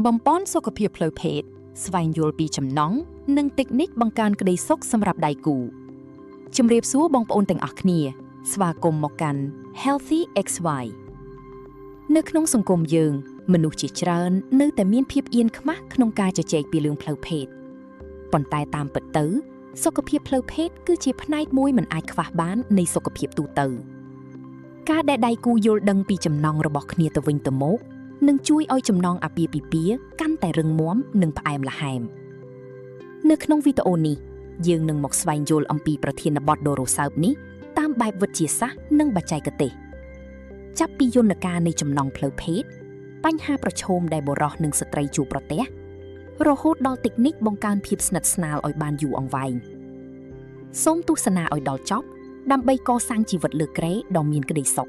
បំប៉នសុខភាពផ្លូវភេទស្វែងយល់ពីចំណង់និងតិចនិកបង្កើនក្តីសុខសម្រាប់ដៃគូជំរាបសួរបងប្អូនទាំងអស់គ្នា ស្វាគមន៍មកកាន់ Healthy XY នៅក្នុងសង្គមយើង មនុស្សជាច្រើននៅតែមានភាពអៀនខ្មាស់ក្នុងការជជែកពីរឿងផ្លូវភេទប៉ុន្តែតាមពិតទៅ សុខភាពផ្លូវភេទគឺជាផ្នែកមួយមិនអាចខ្វះបាននៃសុខភាពទូទៅ ការដែលដៃគូយល់ដឹងពីចំណង់របស់គ្នាទៅវិញទៅមកនឹងជួយឲ្យចំណងអាពាហ៍ពិពាហ៍កាន់តែរឹងមាំនិងផ្អែមល្ហែមនៅក្នុងវីដេអូនេះយើងនឹងមកស្វែងយល់អំពីប្រធានបទដ៏រសើបនេះតាមបែបវិទ្យាសាស្ត្រនិងបច្ចេកទេសចាប់ពីយន្តការនៃចំណង់ផ្លូវភេទបញ្ហាប្រឈមដែលបុរសនិងស្ត្រីជួបប្រទះរហូតដល់តិចនិកបង្កើនភាពស្និទ្ធស្នាលឲ្យបានយូរអង្វែងសូមទស្សនាឲ្យដល់ចប់ដើម្បីកសាងជីវិតលើគ្រែដ៏មានក្តីសុខ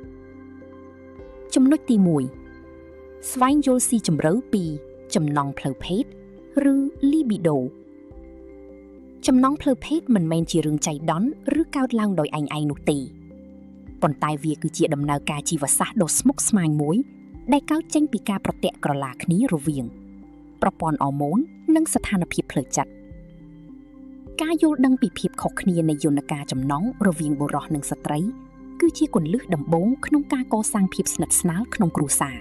ចំណុចទី1ស្វែងយល់ស៊ីជម្រៅពីចំណង់ផ្លូវភេទឬ libido ចំណង់ផ្លូវភេទមិនមែនជារឿងចៃដន្យឬកើតឡើងដោយឯងឯងនោះទេប៉ុន្តែវាគឺជាដំណើរការជីវសាស្ត្រដ៏ស្មុគស្មាញមួយ ដែលកើតចេញពីការប្រទាក់ក្រឡាគ្នារវាង ប្រព័ន្ធអរម៉ូននិងស្ថានភាពផ្លូវចិត្តការយល់ដឹងពីភាពខុសគ្នានៃយន្តការចំណង់រវាងបុរសនិងស្ត្រី គឺជាគន្លឹះដំបូងក្នុងការកសាងភាពស្និទ្ធស្នាលក្នុងគ្រួសារ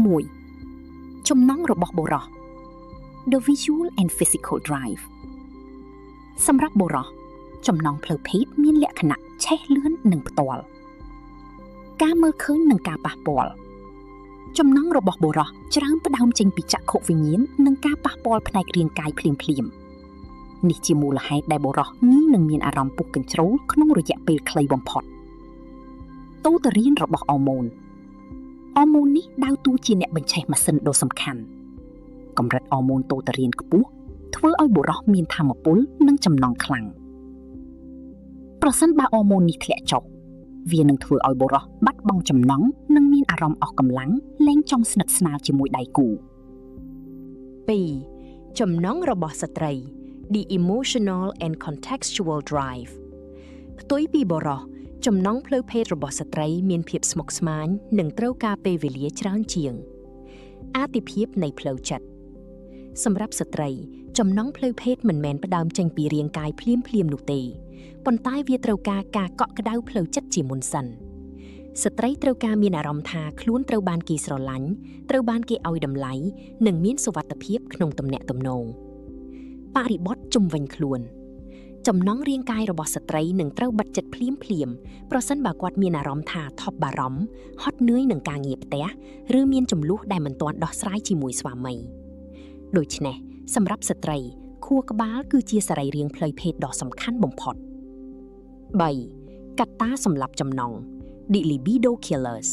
1ចំណង់របស់បុរស The visual and physical drive សម្រាប់បុរសចំណង់ផ្លូវភេទមានលក្ខណៈឆេះលឿននិងផ្ទាល់ការមើលឃើញនិងការប៉ះពាល់ចំណង់របស់បុរសច្រើនផ្ដើមចេញពីចក្ខុវិញ្ញាណនិងការប៉ះពាល់ផ្នែករាងកាយភ្លាមភ្លាមៗនេះជាមូលហេតុដែលបុរសងាយនឹងមានអារម្មណ៍ពុះកញ្ជ្រោលក្នុងរយៈពេលខ្លីបំផុតតូតរៀនរបស់អរម៉ូនអរម៉ូននេះដើរតួជាអ្នកបញ្ឆេះម៉ាស៊ីនដ៏សំខាន់កម្រិតអរម៉ូនតូតរៀនខ្ពស់ធ្វើឲ្យបុរសមានថាមពលនិងចំណង់ខ្លាំងប្រសិនបើអរម៉ូននេះធ្លាក់ចុះវានឹងធ្វើឲ្យបុរសបាត់បង់ចំណង់និងមានអារម្មណ៍អស់កម្លាំងលែងចង់ស្និទ្ធស្នាលជាមួយដៃគូ 2ចំណង់របស់ស្ត្រី the emotional and contextual drive ផ្ទុយពីបុរសចំណង់ផ្លូវភេទរបស់ស្ត្រីមានភាពស្មុគស្មាញនិងត្រូវការពេលវេលាច្រើនជាង អាទិភាពនៃផ្លូវចិត្តសម្រាប់ស្ត្រី ចំណង់ផ្លូវភេទមិនមែនផ្ដើមចេញពីរាងកាយភ្លាមភ្លាមៗនោះទេប៉ុន្តែវាត្រូវការការកក់ក្ដៅផ្លូវចិត្តជាមុនសិនស្ត្រីត្រូវការមានអារម្មណ៍ថាខ្លួនត្រូវបានគេស្រឡាញ់ត្រូវបានគេឲ្យតម្លៃនិងមានសុវត្ថិភាពក្នុងទំនាក់ទំនងបរិបទជុំវិញខ្លួន ចំណង់រាងកាយរបស់ស្ត្រីនឹងត្រូវបិទចិត្តភ្លាមភ្លាមៗប្រសិនបើគាត់មានអារម្មណ៍ថាថប់បារម្ភហត់នឿយនឹងការងារផ្ទះឬមានជម្លោះដែលមិនទាន់ដោះស្រាយជាមួយស្វាមីដូច្នេះសម្រាប់ស្ត្រីខួរក្បាលគឺជាសរីរាង្គផ្លូវភេទដ៏សំខាន់បំផុត3កត្តាសម្លាប់ចំណង់ The libido killers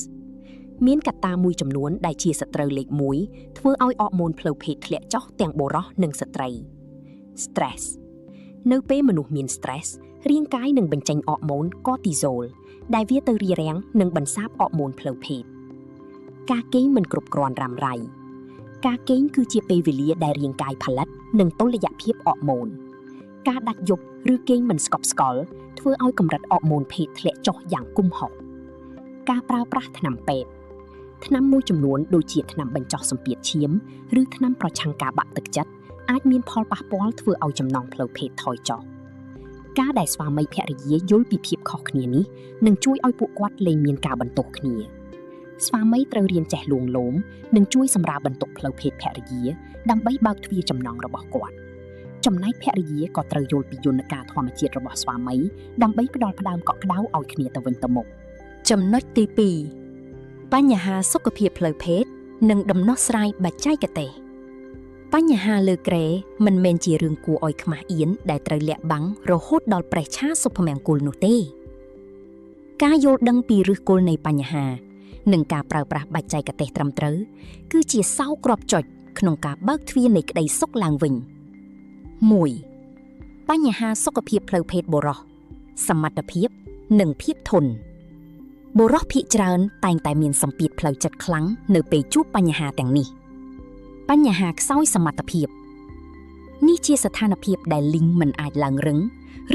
មានកត្តាមួយចំនួនដែលជាសត្រូវលេខ1ធ្វើឲ្យអរម៉ូនផ្លូវភេទធ្លាក់ចុះទាំងបុរសនិងស្ត្រី stress នៅពេលមនុស្សមាន stress រាងកាយនឹងបញ្ចេញអរម៉ូនកូទីសូលដែលវាទៅរារាំងនិងបន្សាបអរម៉ូនផ្លូវភេទការគេងមិនគ្រប់គ្រាន់រ៉ាំរ៉ៃការគេងគឺជាពេលវេលាដែលរាងកាយផលិតនិងតុល្យភាពអរម៉ូនការដាច់យប់ឬគេងមិនស្កប់ស្កល់ធ្វើឲ្យកម្រិតអរម៉ូនភេទធ្លាក់ចុះយ៉ាងគំហុកការប្រើប្រាស់ថ្នាំពេទ្យថ្នាំមួយចំនួនដូចជាថ្នាំបញ្ចុះសម្ពាធឈាមឬថ្នាំប្រឆាំងការបាក់ទឹកចិត្តអាចមានផលប៉ះពាល់ធ្វើឲ្យចំណង់ផ្លូវភេទថយចុះការដែលស្វាមីភរិយាយល់ពីភាពខុសគ្នានេះនឹងជួយឲ្យពួកគាត់លែងមានការបន្ទោសគ្នាស្វាមីត្រូវរៀនចេះលួងលោមនិងជួយសម្រាលបន្ទុកផ្លូវភេទភរិយាដើម្បីបើកទ្វារចំណង់របស់គាត់ចំណែកភរិយាក៏ត្រូវយល់ពីយន្តការធម្មជាតិរបស់ស្វាមីដើម្បីផ្ដល់ផ្ដើមកក់ក្ដៅឲ្យគ្នាទៅវិញទៅមក ចំណុចទី2បញ្ហាសុខភាពផ្លូវភេទនិងដំណោះស្រាយបច្ចេកទេសបញ្ហាលើគ្រែមិនមែនជារឿងគួរឲ្យខ្មាស់អៀនដែលត្រូវលាក់បាំងរហូតដល់ប្រេះឆាសុភមង្គលនោះទេការយល់ដឹងពីឫសគល់នៃបញ្ហា និងការប្រើប្រាស់បច្ចេកទេសត្រឹមត្រូវគឺជាសោគ្រាប់ចុចក្នុងការបើកទ្វារនៃក្តីសុខឡើងវិញ1បញ្ហាសុខភាពផ្លូវភេទបុរសសមត្ថភាពនិងភាពធន់បុរសភាគច្រើនតែងតែមានសម្ពាធផ្លូវចិត្តខ្លាំងនៅពេលជួបបញ្ហាទាំងនេះបញ្ហាខ្សោយសមត្ថភាពនេះជាស្ថានភាពដែលលីងមិនអាចឡើងរឹង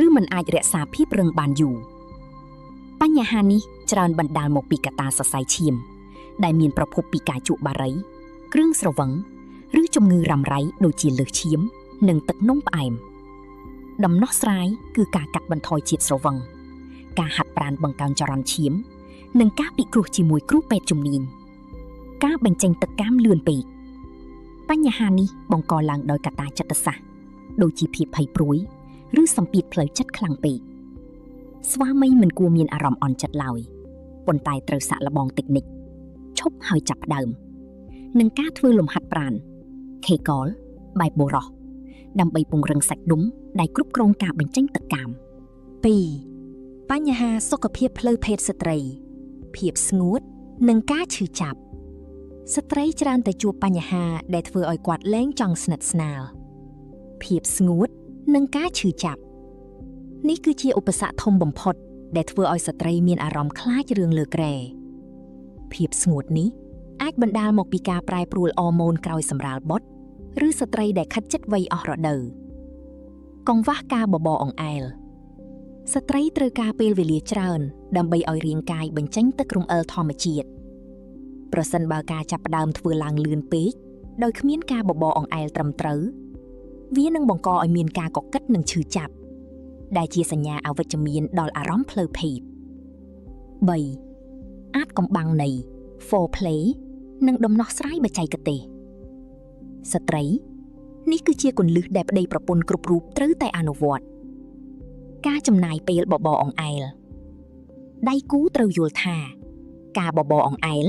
ឬមិនអាចរក្សាភាពរឹងបានយូរបញ្ហានេះច្រើនបណ្ដាលមកពីកត្តាសរសៃឈាម ដែលមានប្រភពពីការជក់បារី គ្រឿងស្រវឹងឬជំងឺរ៉ាំរ៉ៃដូចជាលើសឈាម និងទឹកនោមផ្អែមដំណោះស្រាយគឺការកាត់បន្ថយជាតិស្រវឹងការហាត់ប្រាណបង្កើនចរន្តឈាម និងការពិគ្រោះជាមួយគ្រូពេទ្យជំនាញការបញ្ចេញទឹកកាមលឿនពេកបញ្ហានេះបង្កឡើងដោយកត្តាចិត្តសាស្ត្រដូចជាភាពភ័យព្រួយឬសម្ពាធផ្លូវចិត្តខ្លាំងពេកស្វាមីមិនគួរមានអារម្មណ៍អន់ចិត្តឡើយប៉ុន្តែត្រូវសាកល្បងតិចនិចឈប់ហើយចាប់ផ្ដើមនឹងការធ្វើលំហាត់ប្រាណ Kegel បែបបុរសដើម្បីពង្រឹងសាច់ដុំដែលគ្រប់គ្រងការបញ្ចេញទឹកកាម 2បញ្ហាសុខភាពផ្លូវភេទស្ត្រី ភាពស្ងួត និងការឈឺចាប់ស្ត្រីច្រើនតែជួបបញ្ហាដែលធ្វើឲ្យគាត់លែងចង់ស្និទ្ធស្នាលភាពស្ងួត និងការឈឺចាប់នេះគឺជាឧបសគ្គធំបំផុត ដែលធ្វើឲ្យស្ត្រីមានអារម្មណ៍ខ្លាចរឿងលើគ្រែភាពស្ងួតនេះអាចបណ្ដាលមកពីការប្រែប្រួលអរម៉ូនក្រោយសម្រាលបុត្រឬស្ត្រីដែលខិតជិតវ័យអស់រដូវកង្វះការបបរអង្អែលស្ត្រីត្រូវការពេលវេលាច្រើន ដើម្បីឲ្យរាងកាយបញ្ចេញទឹករំអិលធម្មជាតិប្រសិនបើការចាប់ផ្ដើមធ្វើឡើងលឿនពេកដោយគ្មានការបបរអង្អែលត្រឹមត្រូវវានឹងបង្កឲ្យមានការកកិតនិងឈឺចាប់ដែលជាសញ្ញាអវិជ្ជមានដល់អារម្មណ៍ផ្លូវភេទ3អាចកំបាំងនៃ foreplay និងដំណោះស្រាយបច្ចេកទេសស្ត្រីនេះគឺជាគន្លឹះដែលប្តីប្រពន្ធគ្រប់រូបត្រូវតែអនុវត្តការចំណាយពេលបបរអង្អែលដៃគូត្រូវយល់ថា ការបបរអង្អែល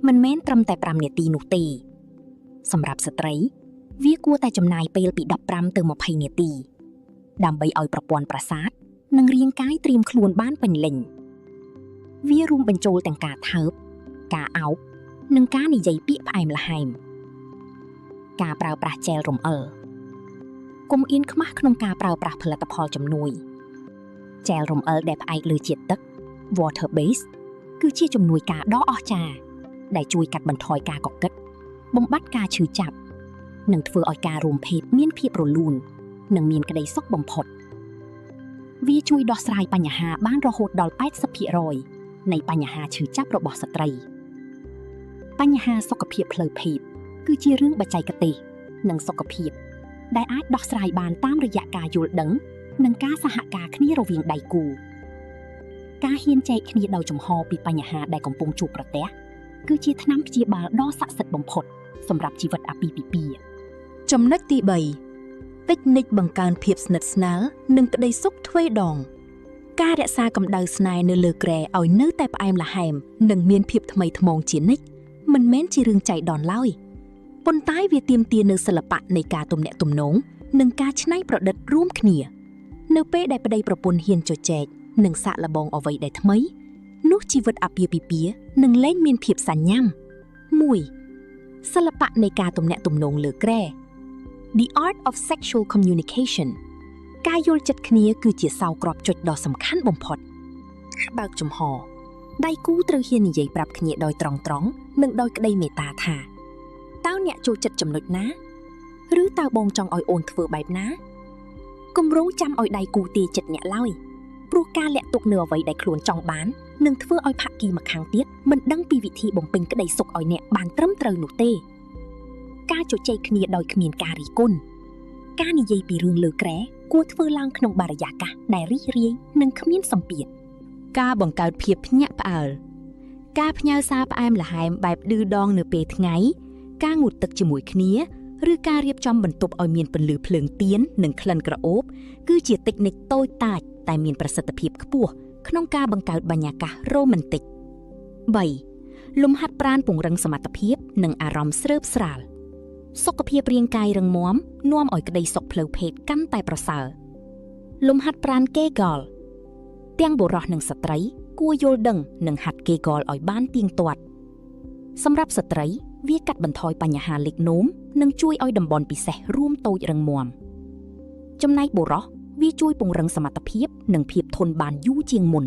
មិនមែនត្រឹមតែ5នាទីនោះទេសម្រាប់ស្ត្រី វាគួរតែចំណាយពេលពី15ទៅ20នាទីដើម្បីឲ្យប្រព័ន្ធប្រសាទនិងរាងកាយត្រៀមខ្លួនបានពេញលេញវារួមបញ្ចូលទាំងការថើបការអោបនិងការនិយាយពាក្យផ្អែមល្ហែមការប្រើប្រាស់ជែលរំអិលកុំអៀនខ្មាស់ក្នុងការប្រើប្រាស់ផលិតផលជំនួយជែលរំអិលដែលផ្អែកលើជាតិទឹក water base គឺជាជំនួយការដ៏អស្ចារ្យដែលជួយកាត់បន្ថយការកកិតបំបត្តិការឈឺចាប់និងធ្វើឲ្យការរួមភេទមានភាពរលូននិងមានក្តីសុខបំផុតវាជួយដោះស្រាយបញ្ហាបានរហូតដល់80%នៃបញ្ហាឈឺចាប់របស់ស្ត្រីបញ្ហាសុខភាពផ្លូវភេទគឺជារឿងបច្ចេកទេសនិងសុខភាពដែលអាចដោះស្រាយបានតាមរយៈការយល់ដឹងនិងការសហការគ្នារវាងដៃគូការហ៊ានចែកគ្នាដោយចំហពីបញ្ហាដែលកំពុងជួបប្រទះគឺជាថ្នាំព្យាបាលដ៏ស័ក្តិសិទ្ធិបំផុតសម្រាប់ជីវិតអាពាហ៍ពិពាហ៍ ចំណុចទី3តិចនិចបង្កើនភាពស្និទ្ធស្នាលនិងក្តីសុខទ្វេដងការរក្សាកម្ដៅស្នេហ៍នៅលើគ្រែឲ្យនៅតែផ្អែមល្ហែមនិងមានភាពថ្មីថ្មោងជានិច្ចមិនមែនជារឿងចៃដន្យឡើយប៉ុន្តែវាទាមទារនូវសិល្បៈនៃការទំនាក់ទំនងនិងការច្នៃប្រឌិតរួមគ្នានៅពេលដែលប្តីប្រពន្ធហ៊ានជជែកនិងសាកល្បងអ្វីដែលថ្មីនោះជីវិតអាពាហ៍ពិពាហ៍នឹងលែងមានភាពសាញ៉ាំ1សិល្បៈនៃការទំនាក់ទំនងលើគ្រែ The art of sexual communication ការយល់ចិត្តគ្នាគឺជាសោគ្រាប់ចុចដ៏សំខាន់បំផុតបើកចំហដៃគូត្រូវហ៊ាននិយាយប្រាប់គ្នាដោយត្រង់ៗនិងដោយក្តីមេត្តាថាតើអ្នកចូលចិត្តចំណុចណាឬតើបងចង់ឲ្យអូនធ្វើបែបណាគម្រោងចាំឲ្យដៃគូទាយចិត្តអ្នកឡើយព្រោះការលាក់ទុកនៅអ្វីដែលខ្លួនចង់បាននឹងធ្វើឲ្យភាគីម្ខាងទៀតមិនដឹងពីវិធីបំពេញក្តីសុខឲ្យអ្នកបានត្រឹមត្រូវនោះទេការជជែកគ្នាដោយគ្មានការរិះគន់ការនិយាយពីរឿងលើគ្រែគួរធ្វើឡើងក្នុងបរិយាកាសដែលរីករាយនិងគ្មានសម្ពាធ ការបង្កើតភាពភ្ញាក់ផ្អើលការផ្ញើសារផ្អែមល្ហែមបែបឌឺដងនៅពេលថ្ងៃការងូតទឹកជាមួយគ្នាឬការរៀបចំបន្ទប់ឲ្យមានពន្លឺភ្លើងទៀននិងក្លិនក្រអូបគឺជាតិចនិចតូចតាចតែមានប្រសិទ្ធភាពខ្ពស់ក្នុងការបង្កើតបរិយាកាសរ៉ូមែនទិក3លំហាត់ប្រាណពង្រឹងសមត្ថភាពនិងអារម្មណ៍ស្រើបស្រាលសុខភាពរាងកាយរឹងមាំនាំឲ្យក្តីសុខផ្លូវភេទកាន់តែប្រសើរលំហាត់ប្រាណ Kegel ទាំងបុរសនិងស្ត្រីគួរយល់ដឹងនិងហាត់ Kegel ឲ្យបានទៀងទាត់សម្រាប់ស្ត្រីវាកាត់បន្ថយបញ្ហាលេចនោមនិងជួយឲ្យតំបន់ពិសេសរួមតូចរឹងមាំចំណែកបុរសវាជួយពង្រឹងសមត្ថភាពនិងភាពធន់បានយូរជាងមុន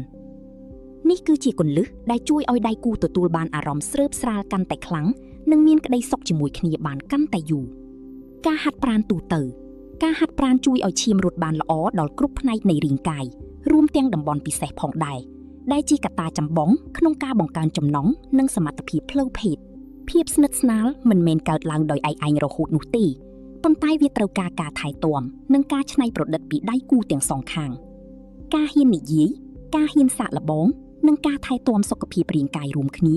នេះគឺជាគន្លឹះដែលជួយឲ្យដៃគូទទួលបានអារម្មណ៍ស្រើបស្រាលកាន់តែខ្លាំងនិងមានក្តីសុខជាមួយគ្នាបានកាន់តែយូរការហាត់ប្រាណទូទៅការហាត់ប្រាណជួយឲ្យឈាមរត់បានល្អដល់គ្រប់ផ្នែកនៃរាងកាយរួមទាំងតំបន់ពិសេសផងដែរដែលជាកត្តាចម្បងក្នុងការបង្កើនចំណង់និងសមត្ថភាពផ្លូវភេទ ភាពស្និទ្ធស្នាលមិនមែនកើតឡើងដោយឯកឯងរហូតនោះទេប៉ុន្តែវាត្រូវការការថែទាំនិងការច្នៃប្រឌិតពីដៃគូទាំងសងខាង ការហ៊ាននិយាយការហ៊ានសាកល្បងនិងការថែទាំសុខភាពរាងកាយរួមគ្នា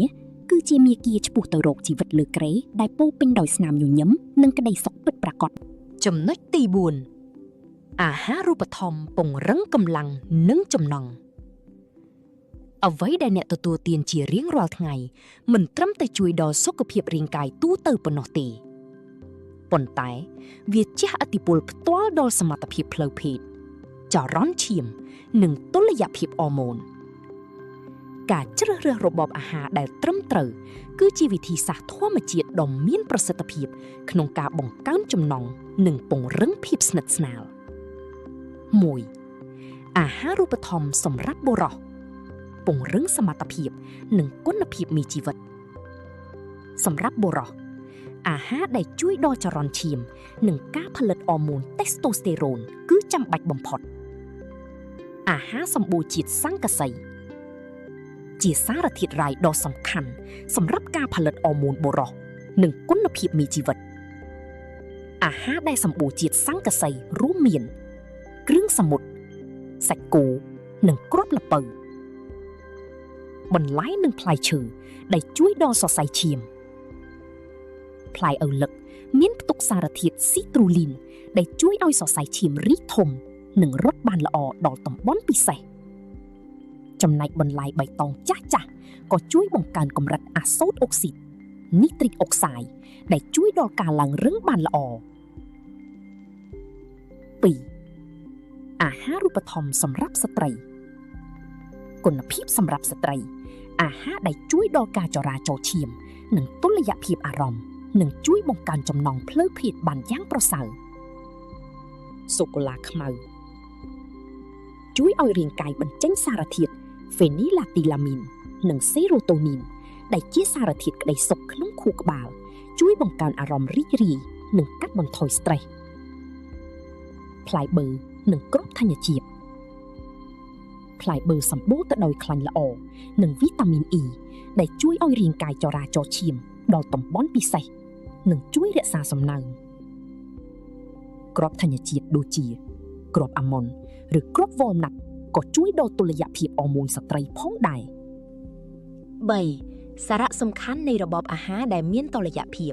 គឺជាមាគ៌ាឆ្ពោះទៅរកជីវិតលើគ្រែដែលពោរពេញដោយស្នាមញញឹមនិងក្តីសុខពិតប្រាកដ។ ចំណុចទី4អាហារូបត្ថម្ភពង្រឹងកម្លាំងនិងចំណង់អ្វីដែលអ្នកទទួលទានជារៀងរាល់ថ្ងៃមិនត្រឹមតែជួយដល់សុខភាពរាងកាយទូទៅប៉ុណ្ណោះទេប៉ុន្តែវាជះឥទ្ធិពលផ្ទាល់ដល់សមត្ថភាពផ្លូវភេទចរន្តឈាម និងតុល្យភាពអរម៉ូនការជ្រើសរើសរបបអាហារដែលត្រឹមត្រូវគឺជាវិធីសាស្ត្រធម្មជាតិដ៏មានប្រសិទ្ធភាពក្នុងការបង្កើនចំណង់និងពង្រឹងភាពស្និទ្ធស្នាល1អាហារូបត្ថម្ភសម្រាប់បុរសពង្រឹងសមត្ថភាពនិងគុណភាពនៃជីវិតសម្រាប់បុរសអាហារដែលជួយដល់ចរន្តឈាម និងការផលិតអរម៉ូនតេស្តូស្តេរ៉ូនគឺចាំបាច់បំផុតអាហារសម្បូរជាតិស័ង្កសីជាសារធាតុរ៉ែដ៏សំខាន់សម្រាប់ការផលិតអរម៉ូនបុរសនិងគុណភាពនៃជីវិតអាហារដែលសម្បូរជាតិស័ង្កសីរួមមាន គ្រឿងសមុទ្រសាច់គោនិងគ្រាប់ល្ពៅបន្លែនិងផ្លែឈើដែលជួយដល់សរសៃឈាមផ្លែឪឡឹកមានផ្ទុកសារធាតុស៊ីទ្រូលីនដែលជួយឲ្យសរសៃឈាមរីកធំ និងរត់បានល្អដល់តំបន់ពិសេសចំណែកបន្លែបៃតងចាស់ចាស់ក៏ជួយបង្កើនកម្រិតអាសូតអុកស៊ីតនីត្រិកអុកសាយដែលជួយដល់ការឡើងរឹងបានល្អ2អាហារូបត្ថម្ភសម្រាប់ស្ត្រីគុណភាពសម្រាប់ស្ត្រីអាហារដែលជួយដល់ការចរាចរណ៍ឈាម និងតុល្យភាពអារម្មណ៍និងជួយបង្កើនចំណង់ផ្លូវភេទបានយ៉ាងប្រសើរសូកូឡាខ្មៅជួយឲ្យរាងកាយបញ្ចេញសារធាតុហ្វេនីឡាទីឡាមីននិងសេរ៉ូតូនីនដែលជាសារធាតុក្តីសុខក្នុងខួរក្បាល ជួយបង្កើនអារម្មណ៍រីករាយនិងកាត់បន្ថយស្ត្រេសផ្លែបឺនិងគ្រាប់ធញ្ញជាតិផ្លែបឺសម្បូរទៅដោយខ្លាញ់ល្អនិងវីតាមីន E ដែលជួយឲ្យរាងកាយចរាចរណ៍ឈាមដល់តំបន់ពិសេសនិងជួយរក្សាសំណើមគ្រាប់ធញ្ញជាតិដូចជាគ្រាប់អាម៉ុនឬគ្រាប់វ៉លណាត់ក៏ជួយដល់តុល្យភាពអរម៉ូនស្ត្រីផងដែរ 3សារៈសំខាន់នៃរបបអាហារដែលមានតុល្យភាព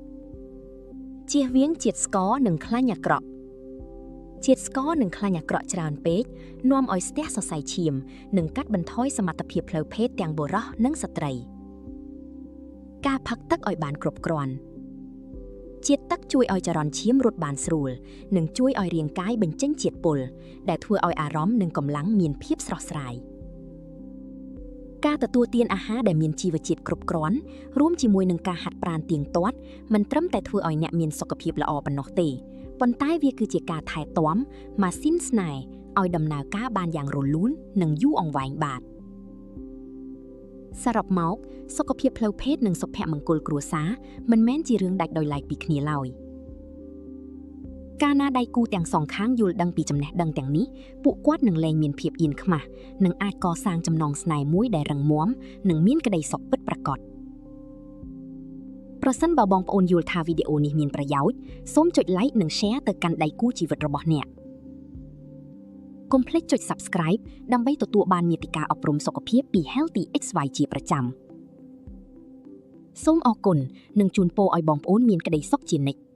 ជៀសវាងជាតិស្ករនិងខ្លាញ់អាក្រក់ជាតិស្ករនិងខ្លាញ់អាក្រក់ច្រើនពេកនាំឲ្យស្ទះសរសៃឈាម និងកាត់បន្ថយសមត្ថភាពផ្លូវភេទទាំងបុរសនិងស្ត្រីការផឹកទឹកឲ្យបានគ្រប់គ្រាន់ជាតិទឹកជួយឲ្យចរន្តឈាមរត់បានស្រួលនិងជួយឲ្យរាងកាយបញ្ចេញជាតិពុលដែលធ្វើឲ្យអារម្មណ៍និងកម្លាំងមានភាពស្រស់ស្រាយការទទួលទានអាហារដែលមានជីវជាតិគ្រប់គ្រាន់រួមជាមួយនឹងការហាត់ប្រាណទៀងទាត់មិនត្រឹមតែធ្វើឲ្យអ្នកមានសុខភាពល្អប៉ុណ្ណោះទេប៉ុន្តែវាគឺជាការថែទាំម៉ាស៊ីនស្នេហ៍ឲ្យដំណើរការបានយ៉ាងរលូននិងយូរអង្វែងបាទសរុបមកសុខភាពផ្លូវភេទនិងសុភមង្គលគ្រួសារមិនមែនជារឿងដាច់ដោយឡែកពីគ្នាឡើយកាលណាដៃគូទាំងសងខាងយល់ដឹងពីចំណេះដឹងទាំងនេះពួកគាត់នឹងលែងមានភាពអៀនខ្មាស់និងអាចកសាងចំណងស្នេហ៍មួយដែលរឹងមាំនិងមានក្តីសុខពិតប្រាកដប្រសិនបើបងប្អូនយល់ថាវីដេអូនេះមានប្រយោជន៍សូមចុច Like និង Share ទៅកាន់ដៃគូជីវិតរបស់អ្នកកុំភ្លេចចុច Subscribe ដើម្បីទទួលបានមាតិកាអប់រំសុខភាពពី Healthy XY ជាប្រចាំសូមអរគុណនិងជូនពរឲ្យបងប្អូនមានក្តីសុខជានិច្ច។